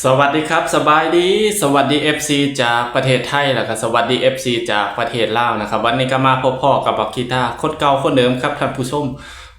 สวัสดีครับ สบายดี สวัสดี เอฟซี จากประเทศไทย แล้วก็สวัสดี เอฟซี จากประเทศลาวนะครับ วันนี้ก็มาพบพ้อกับบ่าวกีตาร์คนเก่าคนเดิมครับท่านผู้ชม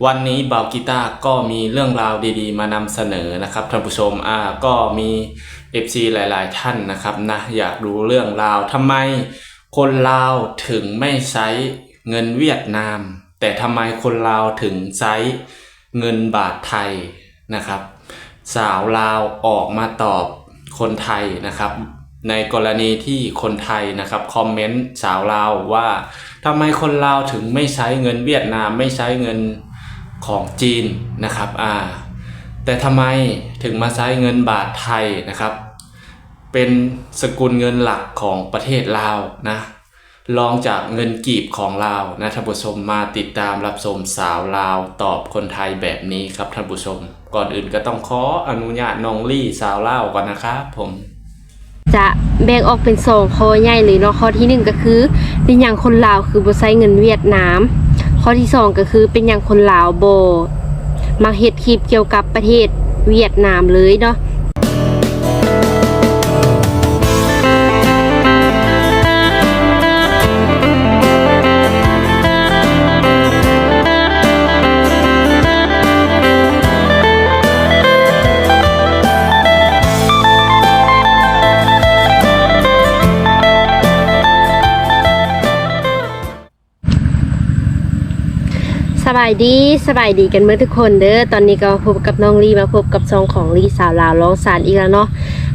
วันนี้บ่าวกีตาร์ก็มีเรื่องราวดีๆ มานำเสนอนะครับท่านผู้ชม อ่า ก็มี เอฟซี หลายๆ ท่านนะครับนะ อยากรู้เรื่องราว ทำไมคนลาวถึงไม่ใช้เงินเวียดนาม แต่ทำไมคนลาวถึงใช้เงินบาทไทย นะครับ สาวลาวออกมาตอบคนไทยนะครับ ในกรณีที่คนไทยนะครับ คอมเมนต์สาวลาวว่า ทำไมคนลาวถึงไม่ใช้เงินเวียดนาม ไม่ใช้เงินของจีนนะครับ อ่า แต่ทำไมถึงมาใช้เงินบาทไทยนะครับ เป็นสกุลเงินหลักของประเทศลาวนะ รองจากเงินกีบของลาวนะท่านผู้ชม มาติดตามรับชมสาวลาวตอบคนไทยแบบนี้ครับท่านผู้ชม ก่อนอื่นก็ต้องขออนุญาตน้องลี่สาวลาวก่อนนะครับผม จะแบ่งออกเป็นสองข้อใหญ่เลยเนาะ ข้อที่หนึ่งก็คือ เป็นหยังคนลาวคือบ่ใช้เงินเวียดนาม ข้อที่สองก็คือ เป็นหยังคนลาวบ่มักเฮ็ดคลิปเกี่ยวกับประเทศเวียดนามเลยเนาะ สบายดี สบายดีกันเบิดทุกคนเด้อ ตอนนี้ก็มาพบกับน้องลี่ มาพบกับช่องของลี่สาวลาวร้องสารอีกแล้วเนาะ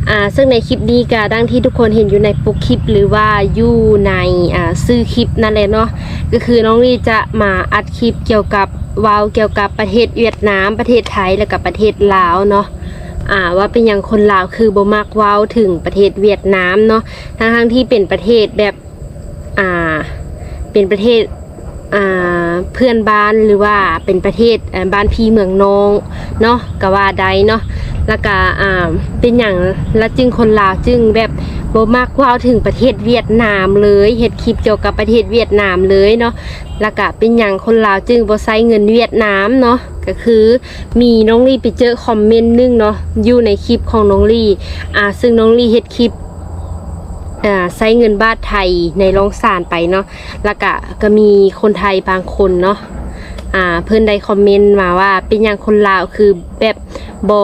อ่า ซึ่งในคลิปนี้ก็ดังที่ทุกคนเห็นอยู่ในปกคลิป หรือว่าอยู่ใน อ่า ชื่อคลิปนั่นแหละเนาะ ก็คือน้องลี่จะมาอัดคลิปเกี่ยวกับ เว้าเกี่ยวกับประเทศเวียดนาม ประเทศไทย แล้วก็ประเทศลาวเนาะ อ่า ว่าเป็นหยังคนลาวคือบ่มักเว้าถึงประเทศเวียดนามเนาะ ทั้งๆ ที่เป็นประเทศแบบ อ่า เป็นประเทศ อ่า เพื่อนบ้าน หรือว่าเป็นประเทศ เอ่อ บ้านพี่เมืองน้องเนาะ ก็ว่าได้เนาะ แล้วก็ อ่า เป็นหยังละจึงคนลาวจึงแบบบ่มักเว้าถึงประเทศเวียดนามเลย เฮ็ดคลิปเกี่ยวกับประเทศเวียดนามเลยเนาะ แล้วก็เป็นหยังคนลาวจึงบ่ใช้เงินเวียดนามเนาะ ก็คือมีน้องลี่ไปเจอคอมเมนต์หนึ่งเนาะ อยู่ในคลิปของน้องลี่ อ่า ซึ่งน้องลี่เฮ็ดคลิป อ่า ใช้เงินบาทไทยในร้องสารไปเนาะ แล้วก็ ก็มีคนไทยบางคนเนาะ อ่า เพิ่นได้คอมเมนต์มาว่า เป็นหยังคนลาวคือแบบบ่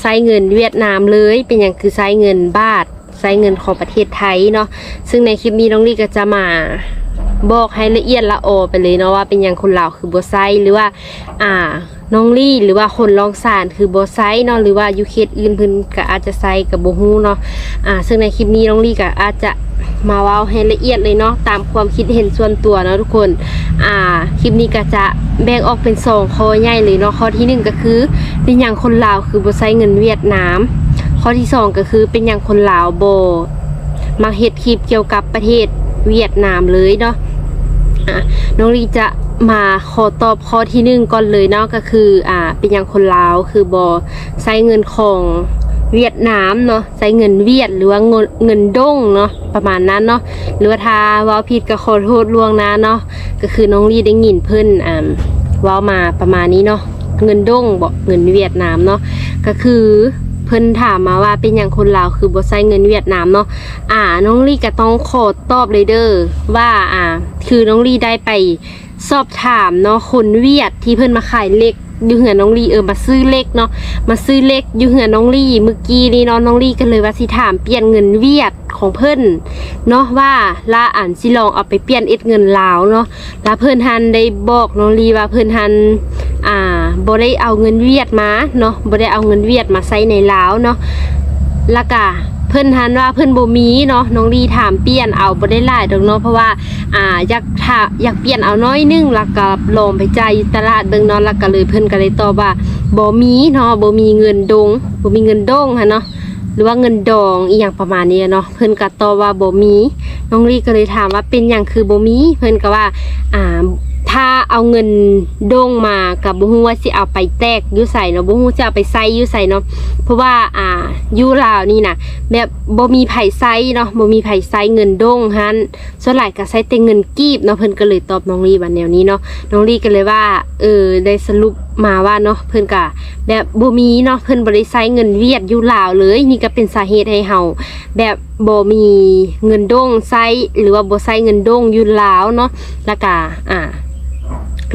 ใช้เงินเวียดนามเลย เป็นหยังคือใช้เงินบาท ใช้เงินของประเทศไทยเนาะ ซึ่งในคลิปนี้น้องลี่ก็จะมาบอกให้ละเอียดละออไปเลยเนาะ ว่าเป็นหยังคนลาวคือบ่ใช้ หรือว่า อ่า น้องลี่ หรือว่าคนร้องสารคือบ่ใช้เนาะ หรือว่าอยู่เขตอื่นเพิ่นก็อาจจะใช้ก็บ่ฮู้เนาะ อ่า ซึ่งในคลิปนี้น้องลี่ก็อาจจะมาเว้าให้ละเอียดเลยเนาะ ตามความคิดเห็นส่วนตัวเนาะทุกคน อ่า คลิปนี้ก็จะแบ่งออกเป็นสองข้อใหญ่เลยเนาะ ข้อที่หนึ่งก็คือ เป็นหยังคนลาวคือบ่ใช้เงินเวียดนาม ข้อที่สองก็คือ เป็นหยังคนลาวบ่มักเฮ็ดคลิปเกี่ยวกับประเทศเวียดนามเลยเนาะ อ่า น้องลี่จะมาขอตอบข้อที่หนึ่งก่อนเลยเนาะ ก็คือ อ่า เป็นหยังคนลาวคือบ่ใช้เงินของเวียดนามเนาะ ใช้เงินเวียด หรือว่าเงิน เงินด้งเนาะ ประมาณนั้นเนาะ หรือว่าถ้าเว้าผิดก็ขอโทษล่วงหน้าเนาะ ก็คือน้องลี่ได้ยินเพิ่น อ่า เว้ามาประมาณนี้เนาะ เงินด้งบ่ เงินเวียดนามเนาะ ก็คือเพิ่นถามมาว่าเป็นหยังคนลาวคือบ่ใช้เงินเวียดนามเนาะ อ่า น้องลี่ก็ต้องขอตอบเลยเด้อว่า อ่า คือน้องลี่ได้ไปสอบถามเนาะ คนเวียดที่เพิ่นมาขายเหล็กอยู่เฮือนน้องลี่ เออ มาซื้อเหล็กเนาะ มาซื้อเหล็กอยู่เฮือนน้องลี่เมื่อกี้นี้เนาะ น้องลี่ก็เลยว่าสิถามเปลี่ยนเงินเวียดของเพิ่นเนาะ ว่าละอันสิลองเอาไปเปลี่ยนเฮ็ดเงินลาวเนาะ แล้วเพิ่นหั้นได้บอกน้องลี่ว่าเพิ่นหั้น อ่า บ่ได้เอาเงินเวียดมาเนาะ บ่ได้เอาเงินเวียดมาใช้ในลาวเนาะ แล้วก็เพิ่นหั้นว่าเพิ่นบ่มีเนาะ น้องลี่ถามเปลี่ยนเอา บ่ได้หลายดอกเนาะ เพราะว่า อ่า อยากถ้า อยากเปลี่ยนเอาน้อยหนึ่ง แล้วก็ลองไปจ่ายอยู่ตลาดเบิ่งเนาะ แล้วก็เลย เพิ่นก็เลยตอบว่าบ่มีเนาะ บ่มีเงินดง บ่มีเงินด้งหั้นเนาะ หรือว่าเงินดองอีหยังประมาณนี้เนาะ เพิ่นก็ตอบว่าบ่มี น้องลี่ก็เลยถามว่าเป็นหยังคือบ่มี เพิ่นก็ว่า อ่า ถ ຖ້າເອົາເງິນດົ້ງມາກໍບໍ່ຮູ້ວ່າຊິເອົາໄປແຕກຢູ່ໃສເນາະ, ບໍ່ຮູ້ຊິເອົາໄປໃຊ້ຢູ່ໃສເນາະ. ເພາະວ່າ ອ່າ ຢູ່ລາວນີ້ນະ ແບບບໍ່ມີໃຜໃຊ້ເນາະ, ບໍ່ມີໃຜໃຊ້ເງິນດົ້ງຫັ້ນ, ສ່ວນຫຼາຍກໍໃຊ້ແຕ່ເງິນກີບເນາະ. ເພິ່ນກໍເລີຍຕອບນ້ອງລີວ່າແນວນີ້ເນາະ. ນ້ອງລີກໍເລີຍວ່າ ເອີ ໄດ້ສະຫຼຸບມາວ່າເນາະ ເພິ່ນກໍແບບບໍ່ມີເນາະ, ເພິ່ນບໍ່ໄດ້ໃຊ້ເງິນຫວຽດຢູ່ລາວເລີຍ. ນີ້ກໍເປັນສາເຫດໃຫ້ເຮົາແບບບໍ່ມີເງິນດົ້ງໃຊ້ ຫຼືວ່າບໍ່ໃຊ້ເງິນດົ້ງຢູ່ລາວເນາະ. ແລ້ວກະ ອ່າ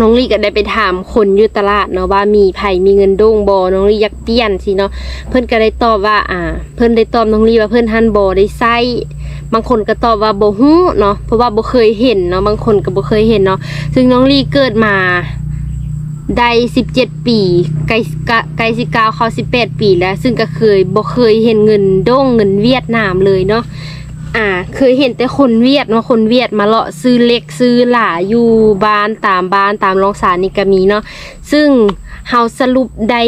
ນ້ອງລີກໍໄດ້ໄປຖາມຄົນຢູ່ຕະຫຼາດເນາະ ວ່າມີໃຜມີເງິນດົ້ງບໍ່, ນ້ອງລີຢາກປ່ຽນຊີ້ເນາະ. ເພິ່ນກໍໄດ້ຕອບວ່າ ອ່າ ເພິ່ນໄດ້ຕອບນ້ອງລີວ່າເພິ່ນຫັ້ນບໍ່ໄດ້ໃຊ້, ບາງຄົນກໍຕອບວ່າບໍ່ຮູ້ເນາະ ເພາະວ່າບໍ່ເຄີຍເຫັນເນາະ, ບາງຄົນກໍບໍ່ເຄີຍເຫັນເນາະ. ຊຶ່ງນ້ອງລີເກີດມາໄດ້ສິບເຈັດປີ ໃກ້ ໃກ້ ໃກ້ຊິກ້າວເຂົ້າສິບແປດປີແລ້ວ, ຊຶ່ງກໍເຄີຍ ບໍ່ເຄີຍເຫັນເງິນດົ້ງ ເງິນຫວຽດນາມເລີຍເນາະ. ອ່າ ເຄີຍເຫັນແຕ່ຄົນຫວຽດເນາະ, ຄົນຫວຽດມາເລາະຊື້ເຫຼັກຊື້ຫຼາຢູ່ບ້ານ ຕາມບ້ານຕາມລ່ອງສານນີ້ກໍມີເນາະ. ຊຶ່ງເຮົາສະຫຼຸບໄດ້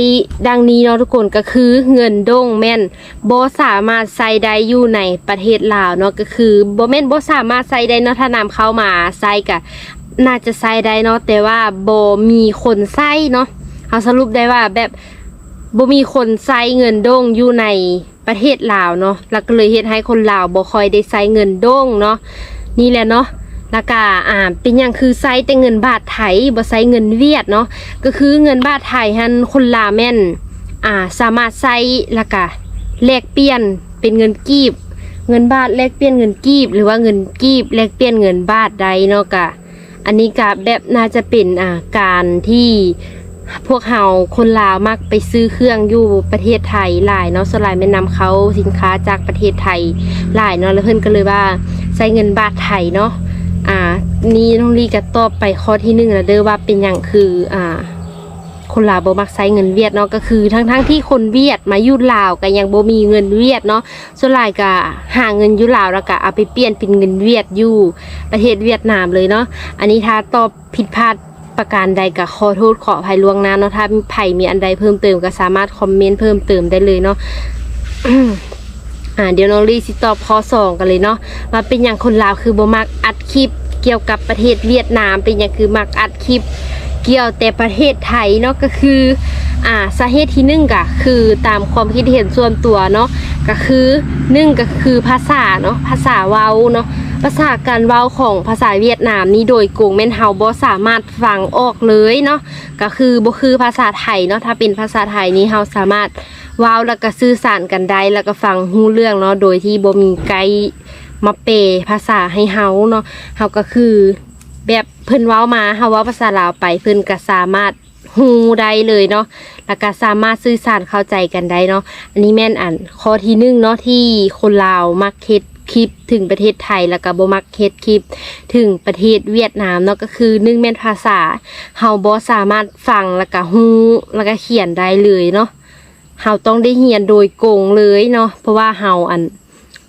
ດັ່ງນີ້ເນາະທຸກຄົນ, ກໍຄືເງິນດົ້ງແມ່ນບໍ່ສາມາດໃຊ້ໄດ້ຢູ່ໃນປະເທດລາວເນາະ, ກໍຄືບໍ່ແມ່ນບໍ່ສາມາດໃຊ້ໄດ້ເນາະ, ຖ້ານຳເຂົ້າມາໃຊ້ກໍໜ້າຈະໃຊ້ໄດ້ເນາະ ແຕ່ວ່າບໍ່ມີຄົນໃຊ້ເນາະ. ເຮົາສະຫຼຸບໄດ້ວ່າແບບບໍ່ມີຄົນໃຊ້ເງິນດົ້ງຢູ່ໃນ ປະເທດລາວເນາະ, ແລ້ວກໍເລີຍເຮັດໃຫ້ຄົນລາວບໍ່ຄ່ອຍໄດ້ໃຊ້ເງິນດົ້ງເນາະ. ນີ້ແຫຼະເນາະ ແລ້ວກໍ ອ່າ ເປັນຫຍັງຄືໃຊ້ແຕ່ເງິນບາດໄທ ບໍ່ໃຊ້ເງິນຫວຽດເນາະ? ກໍຄືເງິນບາດໄທຫັ້ນ ຄົນລາວແມ່ນ ອ່າ ສາມາດໃຊ້ ແລ້ວກໍແລກປ່ຽນເປັນເງິນກີບ, ເງິນບາດແລກປ່ຽນເງິນກີບ ຫຼືວ່າເງິນກີບແລກປ່ຽນເງິນບາດໄດ້ເນາະ. ກະ ອັນນີ້ກະແບບໜ້າຈະເປັນ ອ່າ ການທີ່ພວກເຮົາຄົນລາວມັກໄປຊື້ເຄື່ອງຢູ່ປະເທດໄທຫຼາຍເນາະ, ສ່ວນຫຼາຍແມ່ນນຳເຂົ້າສິນຄ້າຈາກປະເທດໄທຫຼາຍເນາະ, ແລ້ວເພິ່ນກໍເລີຍວ່າໃຊ້ເງິນບາດໄທເນາະ. ອ່າ ນີ້ນ້ອງລີກໍຕອບໄປຂໍ້ທີໜຶ່ງແລ້ວເດີ້ ວ່າເປັນຫຍັງຄື ອ່າ ຄົນລາວບໍ່ມັກໃຊ້ເງິນຫວຽດເນາະ, ກໍຄືທັງໆທີ່ຄົນຫວຽດມາຢູ່ລາວກໍຍັງບໍ່ມີເງິນຫວຽດເນາະ, ສ່ວນຫຼາຍກໍຫາເງິນຢູ່ລາວ ແລ້ວກໍເອົາໄປປ່ຽນເປັນເງິນຫວຽດຢູ່ປະເທດຫວຽດນາມເລີຍເນາະ. ອັນນີ້ຖ້າຕອບຜິດພາດປະການໃດກໍຂໍໂທດຂໍອະໄພລ່ວງໜ້າເນາະ, ຖ້າໃຜມີອັນໃດເພີ່ມເຕີມກໍສາມາດຄອມເມັນເພີ່ມເຕີມໄດ້ເລີຍເນາະ. ອ່າ ດຽວນ້ອງລີຊິຕອບຂໍ້ສອງກັນເລີຍເນາະ ວ່າເປັນຫຍັງຄົນລາວຄືບໍ່ມັກອັດຄລິບກ່ຽວກັບປະເທດຫວຽດນາມ, ເປັນຫຍັງຄືມັກອັດຄລິບກ່ຽວແຕ່ປະເທດໄທເນາະ? ກໍຄື ອ່າ ສາເຫດທີໜຶ່ງກໍຄືຕາມຄວາມຄິດເຫັນສ່ວນຕົວເນາະ, ກໍຄືໜຶ່ງກໍຄືພາສາເນາະ, ພາສາເວົ້າເນາະ, ພາສາການເວົ້າຂອງພາສາຫວຽດນາມນີ້ໂດຍກົງແມ່ນເຮົາບໍ່ສາມາດຟັງອອກເລີຍເນາະ, ກໍຄືບໍ່ຄືພາສາໄທເນາະ. ຖ້າເປັນພາສາໄທນີ້ເຮົາສາມາດ ເວົ້າ ແລ້ວກໍສື່ສານກັນໄດ້ ແລ້ວກໍຟັງຮູ້ເລື່ອງເນາະ ໂດຍທີ່ບໍ່ມີໄກດ໌ມາແປພາສາໃຫ້ເຮົາເນາະ. ເຮົາກໍຄືແບບເພິ່ນເວົ້າມາ ເຮົາເວົ້າພາສາລາວໄປ ເພິ່ນກໍສາມາດຮູ້ໄດ້ເລີຍເນາະ ແລ້ວກໍສາມາດສື່ສານເຂົ້າໃຈກັນໄດ້ເນາະ. ອັນນີ້ແມ່ນອັນຂໍ້ທີໜຶ່ງເນາະ ທີ່ຄົນລາວມັກເຮັດຄລິບເຖິງປະເທດໄທ ແລ້ວກໍບໍ່ມັກເຮັດຄລິບເຖິງປະເທດຫວຽດນາມເນາະ, ກໍຄືໜຶ່ງແມ່ນພາສາ ເຮົາບໍ່ສາມາດຟັງ ແລ້ວກໍຮູ້ ແລ້ວກໍຂຽນໄດ້ເລີຍເນາະ. ເຮົາຕ້ອງໄດ້ຮຽນໂດຍກົງເລີຍເນາະ ເພາະວ່າເຮົາ ອັນ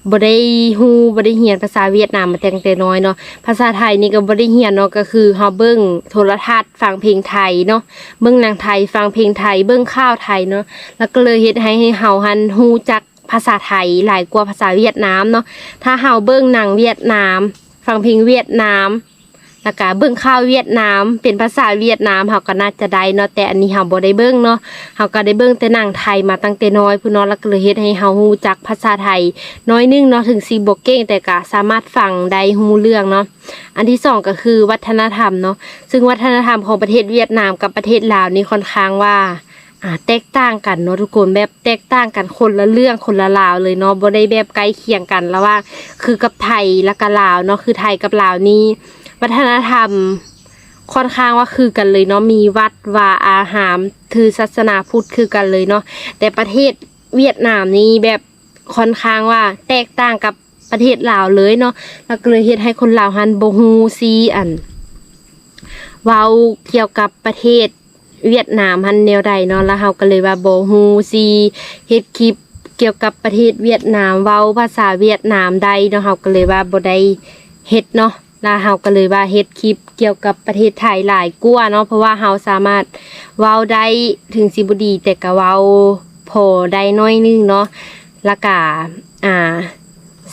ບໍ່ໄດ້ຮູ້ ບໍ່ໄດ້ຮຽນພາສາຫວຽດນາມມາຕັ້ງແຕ່ນ້ອຍເນາະ. ພາສາໄທນີ້ກໍບໍ່ໄດ້ຮຽນເນາະ, ກໍຄືເຮົາເບິ່ງໂທລະທັດ ຟັງເພງໄທເນາະ, ເບິ່ງໜັງໄທ ຟັງເພງໄທ ເບິ່ງຂ່າວໄທເນາະ, ແລ້ວກໍເລີຍເຮັດໃຫ້ ໃຫ້ເຮົາຫັ້ນຮູ້ຈັກພາສາໄທຫຼາຍກວ່າພາສາຫວຽດນາມເນາະ. ຖ້າເຮົາເບິ່ງໜັງຫວຽດນາມ ຟັງເພງຫວຽດນາມ ແລ້ວກະເບິ່ງຂ່າວຫວຽດນາມເປັນພາສາຫວຽດນາມ ເຮົາກໍໜ້າຈະໄດ້ເນາະ, ແຕ່ອັນນີ້ເຮົາບໍ່ໄດ້ເບິ່ງເນາະ, ເຮົາກໍໄດ້ເບິ່ງແຕ່ໜັງໄທມາຕັ້ງແຕ່ນ້ອຍພຸ້ນເນາະ, ແລ້ວກໍເລີຍເຮັດໃຫ້ເຮົາຮູ້ຈັກພາສາໄທໜ້ອຍໜຶ່ງເນາະ, ເຖິງຊິບໍ່ເກັ່ງ ແຕ່ກໍສາມາດຟັງໄດ້ຮູ້ເລື່ອງເນາະ. ອັນທີສອງກໍຄືວັດທະນະທຳເນາະ, ຊຶ່ງວັດທະນະທຳຂອງປະເທດຫວຽດນາມກັບປະເທດລາວນີ້ຄ່ອນຂ້າງວ່າ ອ່າ ແຕກຕ່າງກັນເນາະທຸກຄົນ, ແບບແຕກຕ່າງກັນຄົນລະເລື່ອງຄົນລະລາວເລີຍເນາະ, ບໍ່ໄດ້ແບບໃກ້ຄຽງກັນລະຫວ່າງ ຄືກັບໄທ ແລ້ວກະລາວເນາະ. ຄືໄທກັບລາວນີ້ ວັດທະນະທຳຄ່ອນຂ້າງວ່າຄືກັນເລີຍເນາະ, ມີວັດວາອາຮາມ ຖືສາສະໜາພຸດຄືກັນເລີຍເນາະ, ແຕ່ປະເທດຫວຽດນາມນີ້ແບບຄ່ອນຂ້າງວ່າແຕກຕ່າງກັບປະເທດລາວເລີຍເນາະ, ແລ້ວກໍເລີຍເຮັດໃຫ້ຄົນລາວຫັ້ນບໍ່ຮູ້ຊິ ອັນ ເວົ້າກ່ຽວກັບປະເທດຫວຽດນາມຫັ້ນແນວໃດເນາະ, ແລ້ວເຮົາກໍເລີຍວ່າບໍ່ຮູ້ຊິເຮັດຄລິບກ່ຽວກັບປະເທດຫວຽດນາມ ເວົ້າພາສາຫວຽດນາມໄດ້ເນາະ, ເຮົາກໍເລີຍວ່າບໍ່ໄດ້ເຮັດເນາະ. ລະເຮົາກໍເລີຍວ່າເຮັດຄລິບກ່ຽວກັບປະເທດໄທຫຼາຍກວ່າເນາະ, ເພາະວ່າເຮົາສາມາດເວົ້າໄດ້ ເຖິງຊິບໍ່ດີ ແຕ່ກໍເວົ້າພໍໄດ້ໜ້ອຍໜຶ່ງເນາະ. ລະກະ ອ່າ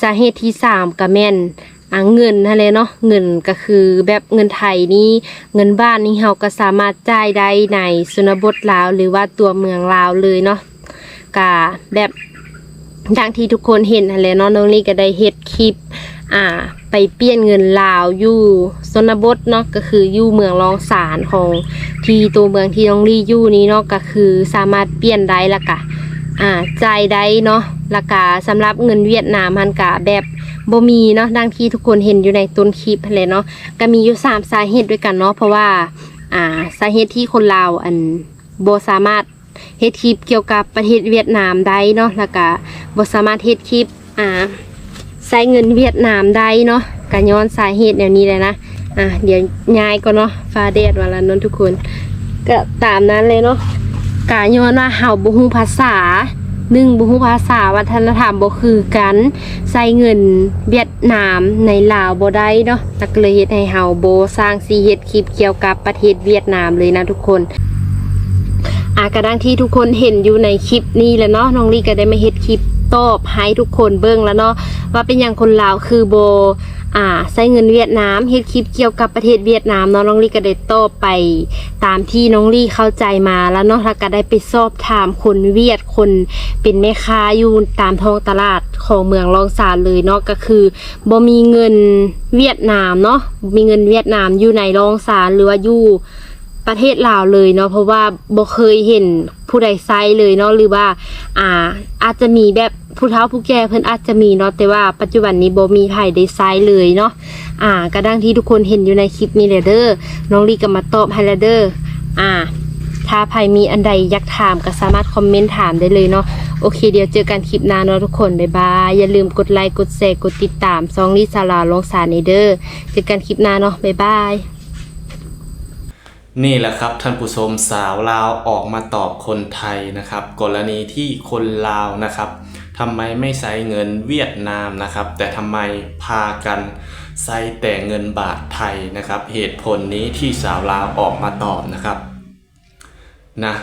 ສາເຫດທີສາມກໍແມ່ນ ອ່າ ເງິນຫັ້ນແຫຼະເນາະ, ເງິນກໍຄືແບບເງິນໄທນີ້ ເງິນບາດນີ້ ເຮົາກໍສາມາດຈ່າຍໄດ້ໃນຊົນນະບົດລາວ ຫຼືວ່າຕົວເມືອງລາວເລີຍເນາະ. ກະແບບ ດັ່ງທີ່ທຸກຄົນເຫັນຫັ້ນແຫຼະເນາະ, ນ້ອງລີກໍໄດ້ເຮັດຄລິບ ອ່າ ໄປປ່ຽນເງິນລາວຢູ່ຊົນນະບົດເນາະ, ກໍຄືຢູ່ເມືອງລອງສານຂອງ ທີ່ຕົວເມືອງທີ່ນ້ອງລີຢູ່ນີ້ເນາະ, ກໍຄືສາມາດປ່ຽນໄດ້ ແລ້ວກະ ອ່າ ຈ່າຍໄດ້ເນາະ. ແລ້ວກະສຳລັບເງິນຫວຽດນາມຫັ້ນກະແບບບໍ່ມີເນາະ, ດັ່ງທີ່ທຸກຄົນເຫັນຢູ່ໃນຕົ້ນຄລິບຫັ້ນແຫຼະເນາະ. ກະມີຢູ່ສາມສາເຫດດ້ວຍກັນເນາະ, ເພາະວ່າ ອ່າ ສາເຫດທີ່ຄົນລາວ ອັນ ບໍ່ສາມາດ ເຮັດຄລິບກ່ຽວກັບປະເທດຫວຽດນາມໄດ້ເນາະ, ແລ້ວກະບໍ່ສາມາດເຮັດຄລິບ ອ່າ ໃຊ້ເງິນຫວຽດນາມໄດ້ເນາະ, ກະຍ້ອນສາເຫດແນວນີ້ແຫຼະນະ. ອ່າ ດຽວຍ້າຍກ່ອນເນາະ, ຟ້າແດດວ່າລະເນາະທຸກຄົນ, ກະຕາມນັ້ນເລີຍເນາະ. ກະຍ້ອນວ່າເຮົາບໍ່ຮູ້ພາສາ, ໜຶ່ງ ບໍ່ຮູ້ພາສາ, ວັດທະນະທຳບໍ່ຄືກັນ, ໃຊ້ເງິນຫວຽດນາມໃນລາວບໍ່ໄດ້ເນາະ, ແລ້ວກໍເລີຍເຮັດໃຫ້ເຮົາບໍ່ຊ່າງຊິເຮັດຄລິບກ່ຽວກັບປະເທດຫວຽດນາມເລີຍນະທຸກຄົນ. ອ່າ ກໍດັ່ງທີ່ທຸກຄົນເຫັນຢູ່ໃນຄລິບນີ້ແຫຼະເນາະ, ນ້ອງລີກໍໄດ້ມາເຮັດຄລິບຕອບໃຫ້ທຸກຄົນເບິ່ງແລ້ວເນາະ ວ່າເປັນຫຍັງຄົນລາວຄືບໍ່ ອ່າ ໃຊ້ເງິນຫວຽດນາມ, ເຮັດຄລິບກ່ຽວກັບປະເທດຫວຽດນາມເນາະ. ນ້ອງລີກໍໄດ້ຕອບໄປຕາມທີ່ນ້ອງລີເຂົ້າໃຈມາແລ້ວເນາະ, ແລ້ວກໍໄດ້ໄປສອບຖາມຄົນຫວຽດ ຄົນເປັນແມ່ຄ້າຢູ່ຕາມທ້ອງຕະຫຼາດຂອງເມືອງລອງສານເລີຍເນາະ, ກໍຄືບໍ່ມີເງິນຫວຽດນາມເນາະ, ບໍ່ມີເງິນຫວຽດນາມຢູ່ໃນລອງສານ ຫຼືວ່າຢູ່ ປະເທດລາວເລີຍເນາະ, ເພາະວ່າບໍ່ເຄີຍເຫັນຜູ້ໃດໃຊ້ເລີຍເນາະ, ຫຼືວ່າ ອ່າ ອາດຈະມີແບບຜູ້ເຖົ້າຜູ້ແກ່ເພິ່ນອາດຈະມີເນາະ, ແຕ່ວ່າປັດຈຸບັນນີ້ບໍ່ມີໃຜໄດ້ໃຊ້ເລີຍເນາະ. ອ່າ ກໍດັ່ງທີ່ທຸກຄົນເຫັນຢູ່ໃນຄລິບນີ້ແຫຼະເດີ, ນ້ອງລີກໍມາຕອບໃຫ້ແລ້ວເດີ. ອ່າ ຖ້າໃຜມີອັນໃດຢາກຖາມກໍສາມາດຄອມເມັນຖາມໄດ້ເລີຍເນາະ. ໂອເຄ ດຽວເຈີກັນຄລິບໜ້າເນາະທຸກຄົນ, ບາຍບາຍ. ຢ່າລືມກົດໄລ ກົດແຊ ກົດຕິດຕາມຊ່ອງລີສາວລາວລອງສານນີ້ເດີ. ເຈີກັນຄລິບໜ້າເນາະ, ບາຍບາຍ. นี่แหละครับท่านผู้ชม สาวลาวออกมาตอบคนไทยนะครับ กรณีที่คนลาวนะครับ ทำไมไม่ใช้เงินเวียดนามนะครับ แต่ทำไมพากันใช้แต่เงินบาทไทยนะครับ เหตุผลนี้ที่สาวลาวออกมาตอบนะครับ นะ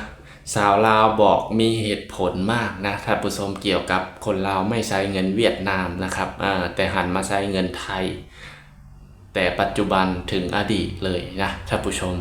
สาวลาวบอกมีเหตุผลมากนะท่านผู้ชม เกี่ยวกับคนลาวไม่ใช้เงินเวียดนามนะครับ อ่า แต่หันมาใช้เงินไทย แต่ปัจจุบันถึงอดีตเลยนะท่านผู้ชม